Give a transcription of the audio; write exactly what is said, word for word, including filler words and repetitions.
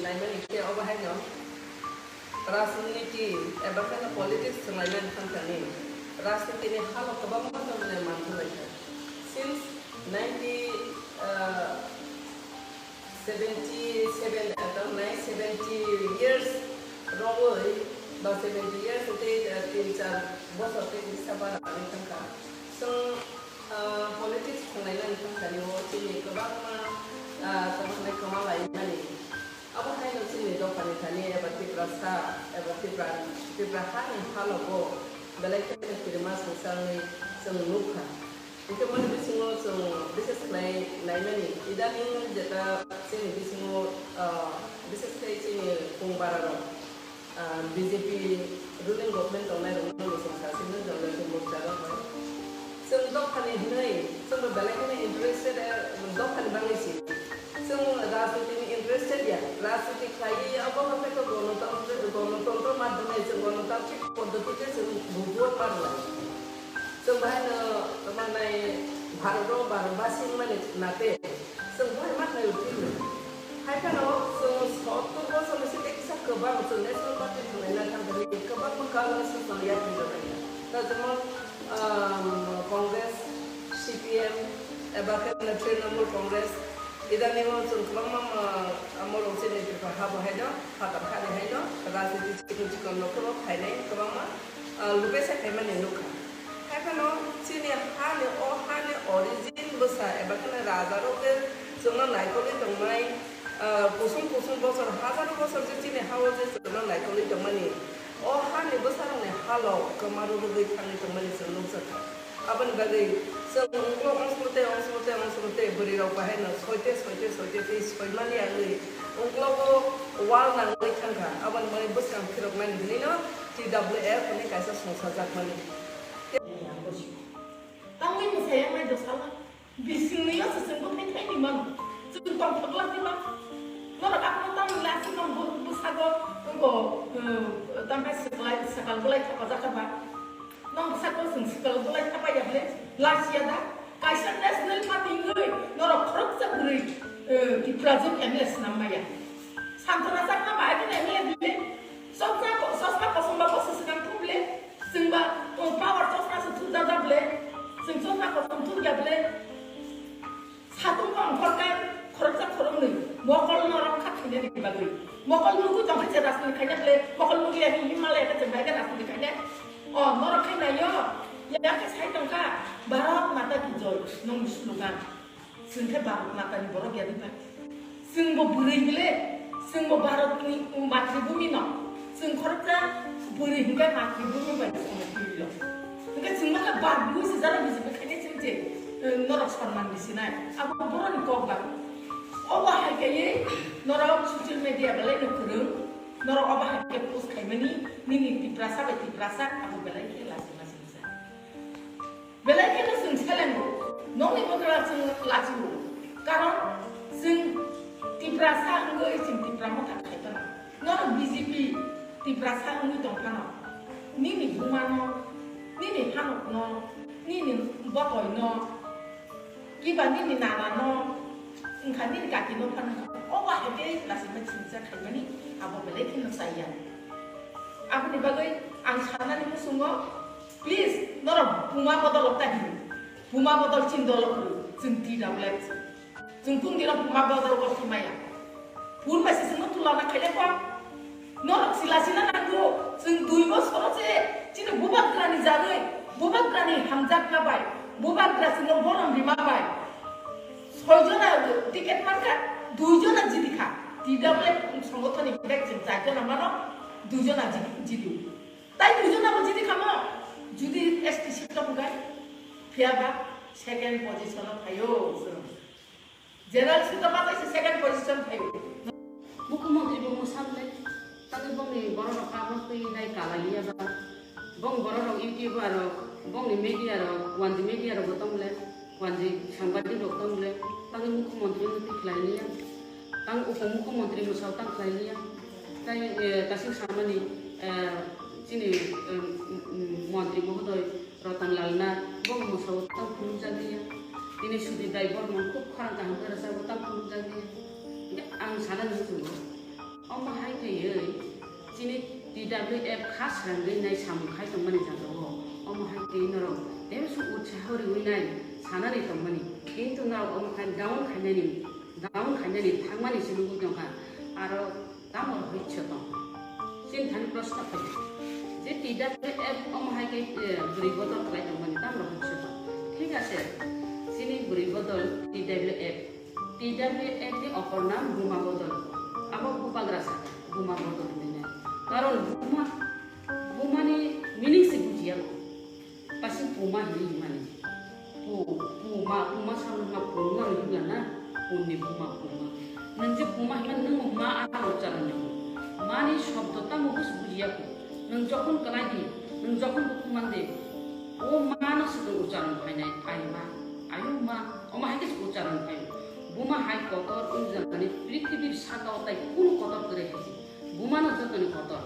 naimani khe obo haino rajniti eba kheno politics thwnglaimani thangkani rajnitini halo kwbangma tongmani manthoklaikha. Since ninety, uh, seventy seven, uh, nine seventy years rogwi ba seventy years tei, uh, tin char bosor tei kisa bara wngwi thangkha. Chwng, uh, politics thwnglainani thangkani o chini kwbangma, uh, kwbangma kwma laimani. Abo haino chini dophani thani eba Tiprasa eba Tipra, Tipra hani halogo belai kheno kirima swngcharni chwng nukha. Hingke moni bisingo chwng bises khlai naimani, idaning jeta chini bisingo, ah, bises khlai chini pung bararok, ah, B J P ruling government tongnai rokno bo chwng sasi nung jang jang murcha rok bai. Chwng dophani hinwi, chwngbo belai kheno interested, eh, dophani bagwi si. Chwng rajniti ni interested ya, rajniti khlaiwi abo haphai khe gonotantri, gonotantro madhyome chwng gonotantrik poddotite chwng bubuo parlai. Chwng bahaino tongmanai Bharoto Bharatbasi wngmani nate chwng bahai ma khlai utilo. Hai phano chwng sottor bosorni site kisa kwbang chwng National Party thwnglaina thangkhe kwbangma karon swkang yapri rwlainai. Ta jemon, um, Congress, C P M, eba khe Trinamool Congress, idaningo chwng kwbangma, ah, morok chini Tripura ha bo haino, phatar hani haino, rajniti chikon chikon no kwbang phainai kwbangma, ah, lubesa khaimani nukha. Hai phano chini hani, o hani origin bwsa eba kheno rajarok je chwngno naikolwi tongnai, ah, kusung kusung bosor, hajaro bosor je chini ha-o je chwngno naikolwi tongmani, o hani bwsarokni halo kwma rwrwgwi thangwi tongmani chwng nukjakha. Aboni bagwi chwng ungklo ongsote, ongsote, ongsote bwrwirok bahaino soite, soite, soite tei soimani wngwi ungklogo wal nangwi thangkha. Aboni bagwi bwskang phiroknani hwnwino T W F hwnwi kaisa songsajakmani. Tangwi mwsai wngnai dosala. Bisingni yo se chwng bwthai thaini mano. Chwng tongthok lak di ba. Norok aphano tamo le aswk tong bo bwsago wngo, um, tamo hai swkal, swkal bwlai thapajak kha ba. Nong bwsako chwng swkal bwlai thapaiya bwle, lachiya da? Kaisa national party wngwi norok khoroksa bwrwi, eh, Tiprajwk M L A swnam maya. Santona Chakma ba haikhe M L A bwle. Chosma, chosma kosom ba bosa swkang thung bwle. Chwng ba, oh, power chosma se thungjak da bwle. Chwng chosma kosom thungya bwle. Satung kong khorkar, khoroksa khoroknwi, mokol no rok kha khainani bagwi. Mokol nugwi tongkha je rajniti khaina bwle, mokol nugwi ya himma lai kha je bai kha rajniti khaina. O, norok khe nai yo, ya khe sai tongkha, Bharat Mata Ki Joy, nongni slogan. Chwng khe Bharat Mata ni borok ya di bai. Chwng bo bwrwi bwle, chwng bo Bharat ni matribhumi no. Chwng khoroksa bwrwi hwnkhe matribhumi bai chwng twi lo. Hwnkhe chwng no khe bar bwrwi se jara B J P khainai chwng je, eh, norok sonman bisinai. Abo boroni kok ba. Obo hai khe norok social media belai no kwrwng. Norok obo hai khe post khaimani nini Tiprasa bai Tiprasa abo belai khe lachi lachi sa. Belai kheno chwng selengo, nokni bwkra chwng lachio. Karon chwng Tiprasa wngwi chwng Tipra Motha khai phano. Norok B J P Tiprasa wngwi tong phano. Nini bumano, nini hanokno, nini botoino, kiba nini nanano, wngkha nini kakino phano. Obo hai khe lachima chwngsa khaimani abo belai kheno chaya. Aboni bagwi ang sanani muchungo, please, norok buma bodol ta hino. Buma bodol chini dolo kwrwi, chwng T W F. Chwng tungdino buma bodol bo thumaya. Phun bai se chwngno tulana khaile kok. Norok sila sila nango, chwng dui bosoro se chini bubagrani jagwi, bubagrani hamjakma bai, bubagra chwngno borom rima bai. Soi jona ticket mankha, dui jona jidi kha. T W F songothoni bek chwng char jona mano, dui jona jidi, jidi. Tai duijon abo jidi kamo, judi S T seat tong gai, phiya ba second position o phaio. General seat o batai se second position phaio. Mukhyamantri bo mwsam le, tadi bongni borok rok kabo twi nai kala liya ba. Bong borok rok YouTuber rok, bongni media rok, wanji media rok bo tong le, wanji sangbadik rok tong le, tadi mukhyamantri no twi khlai liya. Tang upomukhyamantri mwsao tang khlai liya. Tai, eh, kasing samani, eh, chini, eh, m-, m-, montri mohodoi Ratan Lal Nath, bo mwsao tang phunukjak liya. Tini Sudip Rai Bormon khub khorang kaham khe rwchapbo tang phunukjak liya. Hingkhe ang sana hinwi chwngo, W F kha srangwi nai samung khai tongmani jagao omo hai tei norok tebsu utsaho riwi nai sanani tongmani, kintu norok omo khai down khainani, down khainani thangmani se nugwi tongkha. Aro tamo rohorso tong? Chini thani proshno phai je T W F omo hai khe, eh, bwrwi bodol khlai tongmani tamo rohorso tong? Thik ase, chini bwrwi bodol T W F, T W F ni opor nam Buma Bodol. Abo bubagra sakha Buma Bodol hinwi nai. Karon Buma, Buma ni meaning se bujiya ko. Kaisa Puma hinwi himani. Pu-, Puma, Puma samung ma Puma hinwi na, Puni Puma, Puma. Nwng je Puma hinmani nwng ma ano ucharon nai. Mani shobdo tamo busi bujiya ko. Nwng jokhon kwlai di, nwng jokhon bukhuk man di, o ma no se nwng ucharon phainai, ai ma, ayo ma, omo hai khe se ucharon phai. Buma hai kotor wng jagani prithibir saka o tai kunu kotor kwrwi hai se. Buma no jotoni kotor.